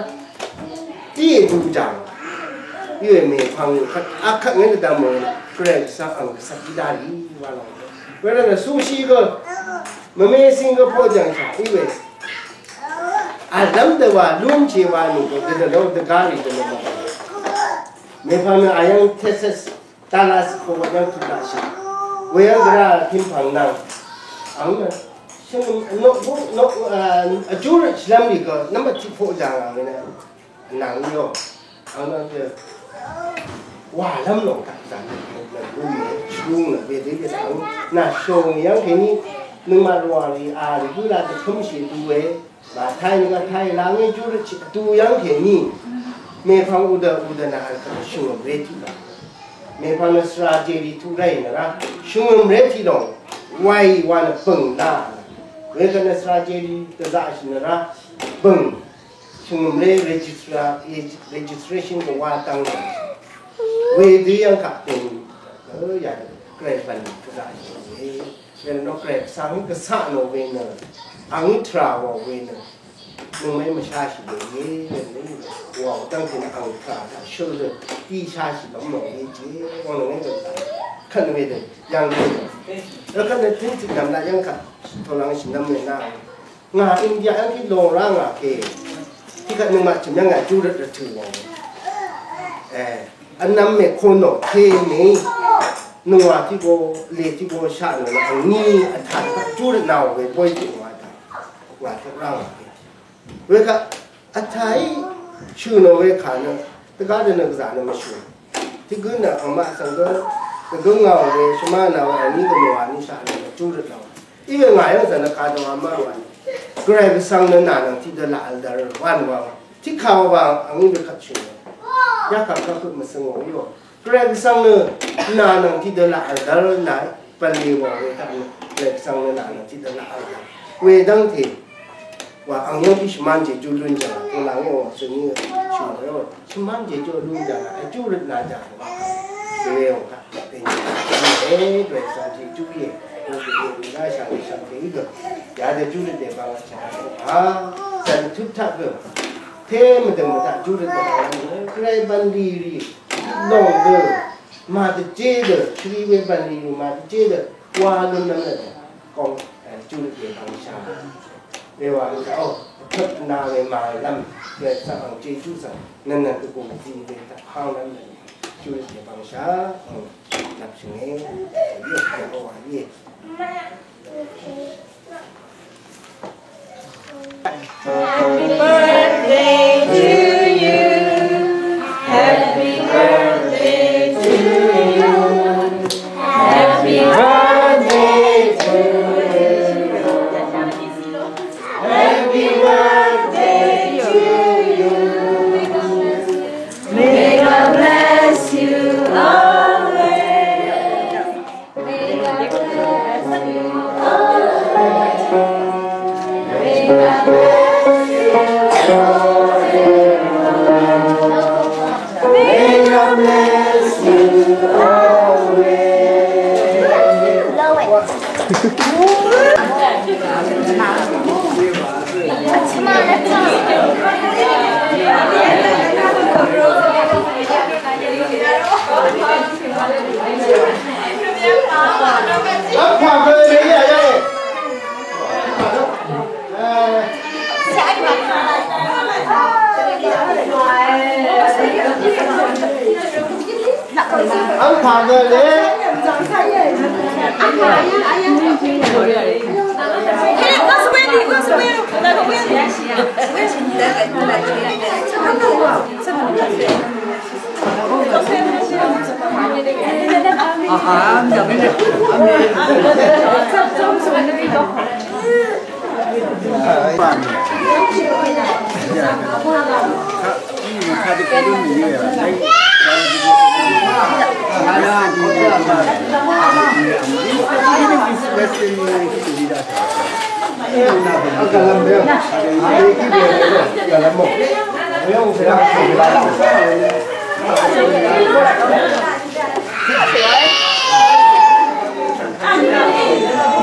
Tiq èdu jv̀ng. Iwe mèpvng kvt akvt ngè dvdvm mø krek svng ang gvsaq jidali wa lòng. Wervt nø sushi gø mvme sing gø poq jv̀ngshà iwe. Vdv́m dvwà lúnshì wa nìgø gvdvló dvgá rì dvló mvgv̀n. Mèpvng nø ayv́ng Texas, Dallas kò wà yv́ng tuq laqshì. Weyv́ng gvrá timpvng nvng. Ang nø shø̀n nò bú nò vjú røt shvlv́m rì gø nvmbat tiq poq jàng ang nø. Nvng yò. Ang nø dø wàlv́m lòng taq zà nø nø bú mè shvlung nø wedø yv́ng nà shòng yv́ng kèní nøngmaq lwàng rì a rì gǿ la dvkǿmshì dø we. Màtai nø Màtai laq ngí júrøt chit vdu yv́ng kèní. Mèpvng udø udø nà vl kvt shvngø̀mré tiq lòng. Mèpvng nø svra jeri tuq ráì nø rá shvngø̀mré tiq lòng. Wàì wa nø bø̀ng dá. Wekvt nø svra jeri dvzaqshì nø rá bø̀ng. Shvngø̀mré registra-, registration gø wa dv́ng dá. Wedø yv́ng kaq bø̀ng. Ø, yadø gvray bv̀n dvzaqshì nø. Wen nò Gvray Gvsvng gvsaq nò we nø, ang tvrà wà we nø, nøngmaqí mvshashì we íe, wen nø, wà dv́ngte nø ang tvrà taq shøl dø, í shashì lv́m nò we íe, wà nøngmaqí gvsaq, kvt we dø, yv̀ng we dø. Rvkvt nø tø̄n tiq nv̀m laq yv́ng kvt, tòlv̀ngshì nv́m we nà. Ngà India yv́ng tiq lò rá ngà ke, tiq kvt nøngmaq chø̀m yv́ng ngà júrøt rvtø̀ wà we. Eh. Vnvm mèkó nò té mèí nøngwà tiq go lè tiq go shaq nò angní vtà júrøt nà we boy tiq ngwà taq ngwà taq rá ngà we. Wekaq vtàí shø̀ nò we kà nø dvgá dø nø gvzà nø mvshø̀. Tiq gǿ nø angmaq svng gǿ dvgǿ ngà we shvmá nà we angní gø nò angní shaq nò júrøt nà we. Iwe ngà yv́ng zv̀n nø kadø wa má wa. Gvray Gvsvng nø nà nvng tiqdø laq vl dvr wa nø wa. Tiqkà wa wa angí we kvt shø̀n. Yakà kvt mvsøng wa yò. Gvray Gvsvng nø nà nvng tiqdø laq vl dvr nà bv̀nlì wa we kvt nø. Gvray Gvsvng nø nà nvng tiqdø laq vl dvr. Wedv́ngte. Wa ang yv́ng tiq shvmán jejú lún jàngà, tø̀làng yv́ng wa sø̀n yí shø̀n yó. Shvmán jejú lún jàngà, èjú røt nà jàngà. Dèwé wòng kaq, dèní. Dèní, dèní, dèní, jejú yé. Dèní, dèní, dèní, shvngbe, shvngbe í gø. Yadø jú røt dèbà wa shvngbe. A, zàlì tøp taq gø. Té mvdø̀ng mvtaq jú røt dèbà wa. Gvray bv̀nlì rì. Lòng gø. Màdvjé dø. Shvri we bv̀nlì rì màdvjé dø. Wa lún nvm nø dø. Kong, eh, júrøt we bvngshà. Wewà nø, o, vpøt nà we màvlv́m, we svng ang jejú svng, nønnø dvgùng zí we dvpvng lv́m nø, júrøt we bvngshà, o, nvpshø̀nge, yøp yv̀ng o wà íe. Happy birthday to you. Happy birthday to you. Happy birthday to you. Happy birthday to you. May God bless you always. May God bless you always. May God bless you always. May God bless you always.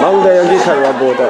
Mangda yang di sarwa boda.